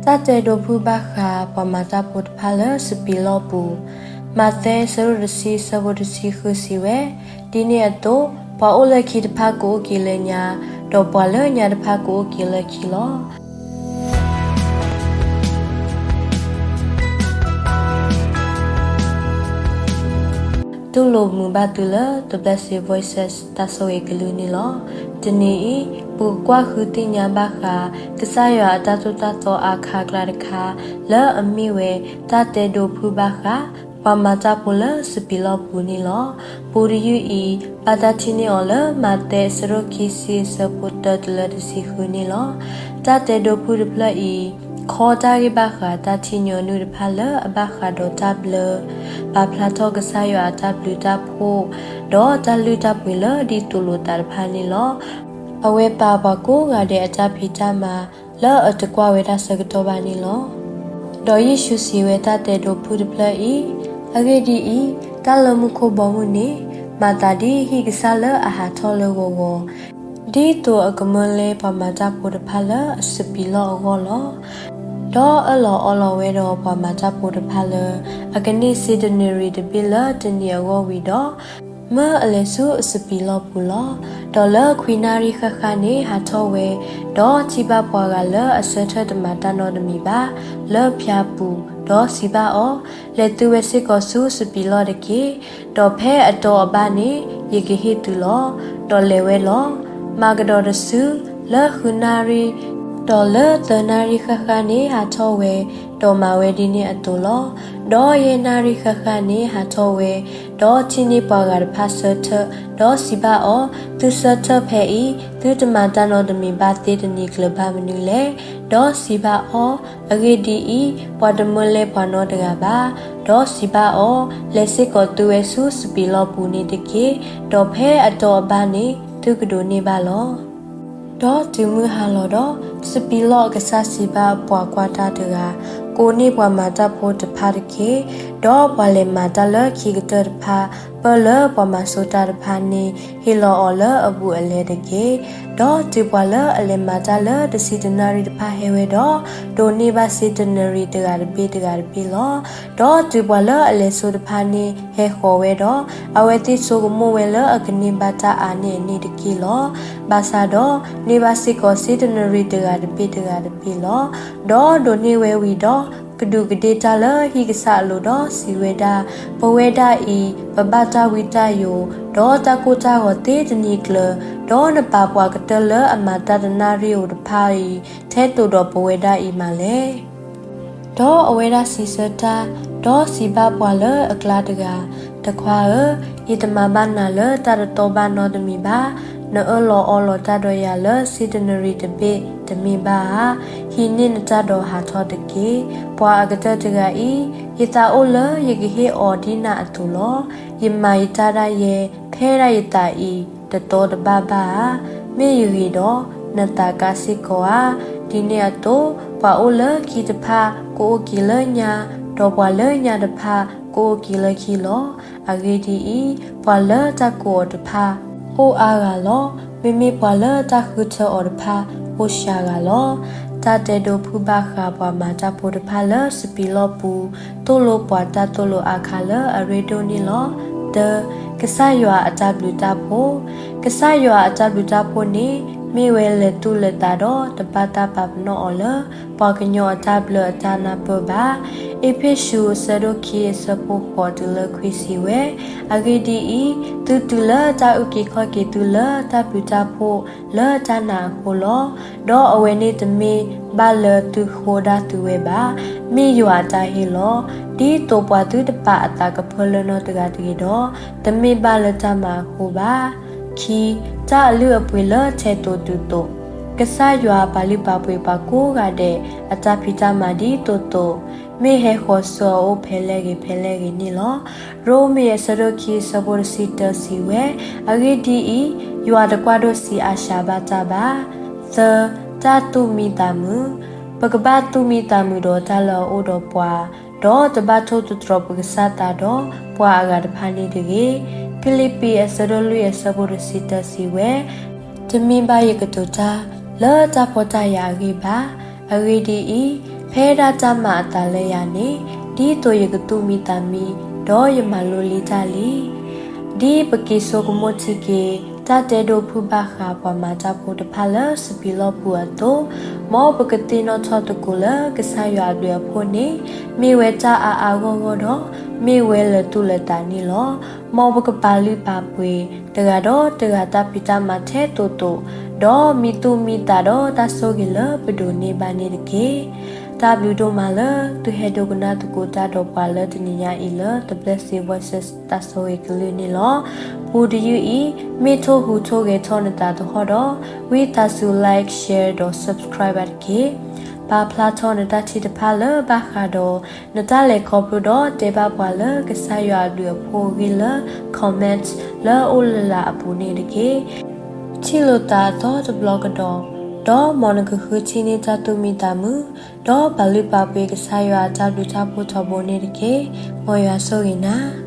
တၢ်တဲဒိးဖုၣ်ဘၣ်ဃးပှၤမၤတၢ်ဖိတဖၣ်လၢစပံးလီၢ်ပူၤ. မးသဲအဆၢဒိၣ်တဆံအဆၢဖိတဆံဃုစံးဝဲ, ဒ်န့ၣ်အသိး, ပှၤအိၣ်လၢခံတဖၣ်ကအိၣ်က့ၤလၢညါ, ဒီးပှၤလၢညါတဖၣ်ကအိၣ်က့ၤလၢခံလီၤ. တူၢ်လိာ်မုာ်ဘၣ်သုလၢ The Blessed Voices တၢ်ဆိၣ်ဂ့ၤကလုၢ်န့ၣ်လီၤ. တနံၤအံၤ ပကကွၢ်ဃုသ့ၣ်ညါဘၣ်ဃး ကစၢ်ယွၤအတၢ်သိၣ်တၢ်သီအါခါအကျါတခါ လၢအမ့ၢ်ဝဲ တၢ်တဲဒိးဖုၣ်ဘၣ်ဃး ပှၤမၤတၢ်ဖိလၢစပံးလီၢ်ပူၤန့ၣ်လီၤ. ပူတယုၢ်အံၤ ဘၣ်တၢ်ထံၣ်န့ၢ်အီၤလၢ မးသဲအဆၢဒိၣ်ခံဆံအဆၢဖိတၢတုၤလၢတဆံဃုန့ၣ်လီၤ. တၢ်တဲဒိးဖုၣ်တဖျၢၣ်အံၤ ခီတၢ်ဂ့ၢ်ဘၣ်ဃးတၢ်ထံၣ်ညီနုၢ်တဖၣ်လၢအဘၣ်ဃးဒီးတၢ်ဘျၢ, ပာ်ဖျါထီၣ်ကစၢ်ယွၤအတၢ်ဘျုးတၢ်ဖှိၣ်, ဒီးတၢ်လုၢ်တၢ်ပှ့ၤလၢဒ်သိးလိာ်သးတဖၣ်န့ၣ်လီၤ. အဝဲပာ်ပှၤကိးဂၤဒဲးအတၢ်ဖံးတၢ်မၤ လၢအတကွၢ်ဝဲဒၣ်ဆၢကတီၢ်ဘၣ်န့ၣ်လီၤ. ဒီးယ့ၣ်ၡူးစံးဝဲတၢ်တဲဒိးဖုၣ်တဖျၢၣ်အံၤ, အဂ့ၢ်ဒ်အံၤ, တၢ်လၢမူခိၣ်ဘီမုၢ်န့ၣ် မၤသးဒ်ဟံၣ်ကစၢ်လၢအဟးထီၣ်လၢဂီၤဂီၤ, ဒ်သိးအကမၢလၢပှၤမၤတၢ်ဖိတဖၣ်လၢအစပံးလီၢ်အဂီၢ်လီၤ. ဒီးအၢၣ်လီၤအီလီၤဝဲဒီးပှၤမၤတၢ်ဖိတဖၣ်လၢ အကန့ၢ်စ့တနၤရံၣ်တဘ့ၣ်လၢတနံၤအဂီၢ်ဝံၤဒီး, မၢအလဲၤဆူအစပံးလီၢ်ပူၤလီၤ. ဒီးလၢခွံနၣ်ရံၣ်ဃၣ်ဃၣ်န့ၣ်ဟးထီၣ်ဝဲ, ဒီးထံၣ်ဘၣ်ပှၤဂၤလၢအဆၢထၢၣ်တမၤတၢ်နီတမံၤဘၣ် လၢဖၠါပူၤ, ဒီးစံးဘၣ်အီၤ, လဲၤသုဝဲစ့ၢ်ကီးဆူစပံးလီၢ်တက့ၢ်. ဒီးဖဲအတီအဘၣ်န့ၣ် ယကဟ့ၣ်သုလီၤ. ဒီးလဲၤဝဲလီၤ. မၤကဒီးတစု, လၢဃုနၣ်ရံၣ်, ဒီးလၢသၢနၣ်ရံၣ်ဃၣ်ဃၣ်န့ၣ်ဟးထီၣ်ဝဲ, ဒီးမၤဝဲဒ်န့ၣ်အသိးလီၤ. ဒီးယဲၢ်နၣ်ရံၣ်ဃၣ်ဃၣ်န့ၣ်ဟးထီၣ်ဝဲ, ဒီးထံၣ်န့ၢ်ပှၤဂၤတဖၣ်ဆၢထၢၣ်, ဒီးစံးဘၣ်အီၤ, သုဆၢထၢၣ်ဖဲအံၤ, သုတမၤတၢ်နီတမံၤဘၣ်သ့တနံၤကျၢၤဘၣ်မနုၤလဲၣ်. ဒီးစံးဘၣ်အီၤ, အဂ့ၢ်ဒ်အံၤ, ပှၤတမၢလၢပှၤနီတဂၤဘၣ်. ဒီးစံးဘၣ်အီၤ, လဲၤစ့ၢ်ကီးသုဝဲဆူစပံးလီၢ်ပူၤန့ၣ်တက့ၢ်. ဒီးဖဲအတီအဘၣ်န့ၣ် သုကဒိးန့ၢ်ဘၣ်လီၤ. ဒီးတုၤမုၢ်ဟါလီၤဒီး, စပံးလီၢ်အကစၢ်စံးဘၣ်ပှၤကွၢ်တၢ်တဂၤ, ကိးန့ၢ်ပှၤမၤတၢ်ဖိတဖၣ်တက့ၢ်. ဒီးပှၤလဲၤမၤတၢ်လၢခံကတၢၢ်တဖၣ်, ပၢၢ်လၢပှၤမၤစိတၢ်တဖၣ်န့ၣ်, ဟ့ၣ်လီၤအီၤလၢအဘူးအလဲတက့ၢ်. ဒီးတုၤပှၤလၢအလဲၤမၤတၢ်လၢတဆံတနၣ်ရံၣ်တဖၣ်ဟဲဝဲဒီး, ဒိးန့ၢ်ဘၣ်စ့တနၤရံၣ်တဂၤတဘ့ၣ်တဂၤတဘ့ၣ်လီၤ. ဒီးတုၤပှၤလၢအလဲၤစိတဖၣ်န့ၣ်ဟဲဃီၤဝဲဒီး, အဝဲသ့ၣ်ဆိကမိၣ်ဝဲလၢအကန့ၢ်ဘၣ်တၢ်အါန့ၢ်အန့ၣ်တက့ၢ်လီၤ. ဘၣ်ဆၣ်ဒီး, န့ၢ်ဘၣ်စ့ၢ်ကီးစ့တနၤရံၣ်တဂၤတဘ့ၣ်တဂၤတဘ့ၣ်လီၤ. ဒီးဒိးန့ၢ်ဝဲဝံၤဒီး, ကဒူးကဒ့တၢ်လၢဟံၣ်ကစၢ်အလိၤဒီးစံးဝဲဒၣ်, ပဝဲဒၣ်အံၤ, ပဘၣ်တၢ်ဝံတၢ်ယိာ်, ဒီးတၢ်ကိၢ်တၢ်ဂီၤသ့တနံၤကျၢၤ, ဒီးနပာ်ပှၤကတၢၢ်လၢအမၤတၢ်တနၣ်ရံၣ်ဧိၤတဖၣ်အံၤ, ထဲသိးဒီးပဝဲဒၣ်အံၤမးလဲၣ်. ဒီးအဝဲဒၣ်စံးဆၢတၢ်, ဒီးစံးဘၣ်ပှၤလၢအကျါတဂၤ, တခွါဧၢ, ယတမၤဘၣ်နၤလၢတၢ်တတီဘၣ်နီတမံၤဘၣ်. နအၢၣ်လီၤအီလီၤတၢ်ဒီးယၤလၢစ့တနၤရံၣ်တဘ့ၣ်တမ့ၢ်ဘၣ်ဧါ. ဟံးန့ၢ်နတၢ်ဒီးဟးထီၣ်တက့ၢ်. ပှၤအကတၢၢ်တဂၤအံၤ, ယသးအိၣ်လၢယကဟ့ၣ်အီၤဒ်နၤအသိးလီၤ. ယမၤယတၢ်ဒၣ်ယဲ, ဖဲဒၣ်ယသးအံၤ, တတီတဘၣ်ဘၣ်ဧါ. မ့ၢ်ယဂ့ၤဒီး, နသးကါစ့ၢ်ကီးဧါ. ဒ်န့ၣ်အသိး, ပှၤအိၣ်လၢခံတဖၣ်ကအိၣ်က့ၤလၢညါ, ဒီးပှၤလၢညါတဖၣ်ကအိၣ်က့ၤလၢခံလီၤ. အဂ့ၢ်ဒ်အံၤ, ပှၤလၢတၢ်ကိးအီၤတဖၣ်အိၣ်အါဂၤလီၤ. မ့မ့ၢ်ပှၤလၢတၢ်ဃုထၢအီၤတဖၣ်အိၣ်စှၤဂၤလီၤ. တၢ်တဲဒိးဖုၣ်ဘၣ်ဃးပှၤမၤတၢ်ဖိတဖၣ်လၢစပံးလီၢ်ပူၤ, သိၣ်လိပှၤတၢ်သိၣ်လိအါခါလၢအရ့ဒိၣ်န့ၣ်လီၤ. တၢ, ကစၢ်ယွၤအတၢ်ဘျုးတၢ်ဖှိၣ်. ကစၢ်ယွၤအတၢ်ဘျုးတၢ်ဖှိၣ်န့ၣ်, မ့ၢ်ဝဲလဲၤသူၣ်လဲၤသးဒီးတဘၣ်တၢ်ပာ်ပနီၣ်အီၤလၢ ပှၤကညီအတၢ်ဘျၢအတၢ်နၢ်ပၢၢ်ဘၣ်. အ့းဖ့းစူးအဆၢဒိၣ်ခံအဆၢဖိဃိးတုၤလၢခွံစံးဝဲ, အဂ့ၢ်ဒ်အံၤ, သုတုၤလၢတၢ်အုၣ်က့ၤခီၣ်က့ၤသုလၢတၢ်ဘျုးတၢ်ဖှိၣ်လၢတၢ်နာ်အဃိလီၤ. ဒီးအဝဲန့ၣ်တမ့ၢ်ဘၣ်လၢသုဃိဒၣ်သုဝဲဘၣ်, မ့ၢ်ယွၤအတၢ်ဟ့ၣ်လီၤ. ဒ်သိးပှၤသုတပာ်အသးကဖၢလၢနီၢ်တဂၤတဂ့ၤဒီး, တမ့ၢ်ဘၣ်လၢတၢ်မၤအဃိဘၣ်. ခံ, တၢ်အလုၢ်အပှ့ၤလၢထဲသိးတုၤသိး. ကစၢ်ယွၤပာ်လုၢ်ပာ်ပှ့ၤပှၤကိးဂၤဒဲးအတၢ်ဖံးတၢ်မၤဒ်သိးသိး, မ့ၢ်ဟဲဃီၤဆှၢအအိၣ်ဖဲလဲၣ်ဂ့ၤဖဲလဲၣ်ဂ့ၤန့ၣ်လီၤ. ရိမ့ၤအဆၢဒိၣ်ခံအဆၢဖိတဆံတၢစံးဝဲ, အဂ့ၢ်ဒ်အံၤ, ယွၤတကွၢ်ဒိၣ်ဆံးအါစှၤဘၣ်တၢ်ဘၣ်. သၢ, တၢ်သူၣ်မံသးမုာ်. ပကဘၣ်သူၣ်မံသးမုာ်ဒီးတၢ်လၢအအိၣ်ဒီးပှၤ, ဒီးတဘၣ်ထိၣ်သတြီၤပကစၢ်သးဒီးပှၤအဂၤတဖၣ်န့ၣ်တဂ့ၤ. ဖံလံးပံးအဆၢဒိၣ်လွံၢ်အဆၢဖိတဆံတၢစံးဝဲ, တမ့ၢ်ဘၣ်ယကတိၤတၢ်လၢတၢ်ဖှီၣ်တၢ်ယာ်အဂ့ၢ်ဘၣ်. အဂ့ၢ်ဒ်အံၤ, ဖဲဒၣ်တၢ်မၤအသးလၢယၤန့ၣ်, ဒ်သိးယကသူၣ်မံသးမံ, ဒီးယမၤလိလံတၢ်လံ. ဒ်ပက့ၤဆိကမိၣ်ထံက့ၤ တၢ်တဲဒိဖုၣ်ဘၣ်ဃးပှၤမၤတၢ်ဖိတဖၣ်လၢစပံးလီၢ်ပူၤအသိး, မ်ပကသ့ၣ်နီၣ်ထီၣ်သကိးလၢကစၢ်ယွၤအဘျုးအဖှိၣ်န့ၣ် မ့ၢ်ဝဲတၢ်အါအါဂီၢ်ဂီၢ်ဒီး မ့ၢ်ဝဲလၢသူၣ်လၢသးန့ၣ်လီၤ. မ်ပကပာ်လုၢ်ပာ်ပှ့ၤ တဂၤဒီးတဂၤတၢ်ဖံးတၢ်မၤထဲသိးသိး, ဒီးမံသူၣ်မံသးဒီးတၢ်ဆိၣ်ဂ့ၤလၢပဒိးန့ၢ်ဘၣ်န့ၣ်တက့ၢ်. တၢ်ဘျုးဒိၣ်မးလၢသုဟဲဒိကနၣ်သကိးတၢ်ဒီးပှၤလၢတနံၤညါအံၤလၢ The Blessed Voices တၢ်ဆိၣ်ဂ့ၤကလုၢ်န့ၣ်လီၤ. ပူတယုၢ်အံၤ မ့ၢ်ထိၣ်ဟူးထိၣ်ဂဲၤထီၣ်နသးသဟီၣ်ဒီး ဝံသးစူၤ like, share ဒီး subscribe ဘၣ်တက့ၢ်. ပာ်ဖျါထီၣ်နတၢ်ထံၣ်တဖၣ်လၢဘၣ်ဃးဒီး နတၢ်လဲၤခီဖျိဒီးတဲဘၣ်ပှၤလၢကစၢ်ယွၤအဘျုးအဖှိၣ်အဂ့ၢ်လၢ comment လၢအအိၣ်လၢ်လၢ်အပူၤန့ၣ်တက့ၢ်. ထံၣ်လိာ်သးအသီတဘျီကဒီး, ဒီးမ်နကဃုထံၣ်န့ၢ်တၢ်သူၣ်မံသးမုာ်, ဒီးပာ်လုၢ်ပာ်ပှ့ၤကစၢ်ယွၤအတၢ်ဘျုးတၢ်ဖှိၣ်ထီဘိန့ၣ်တက့ၢ်. မ်ယွၤဆိၣ်ဂ့ၤနၤ.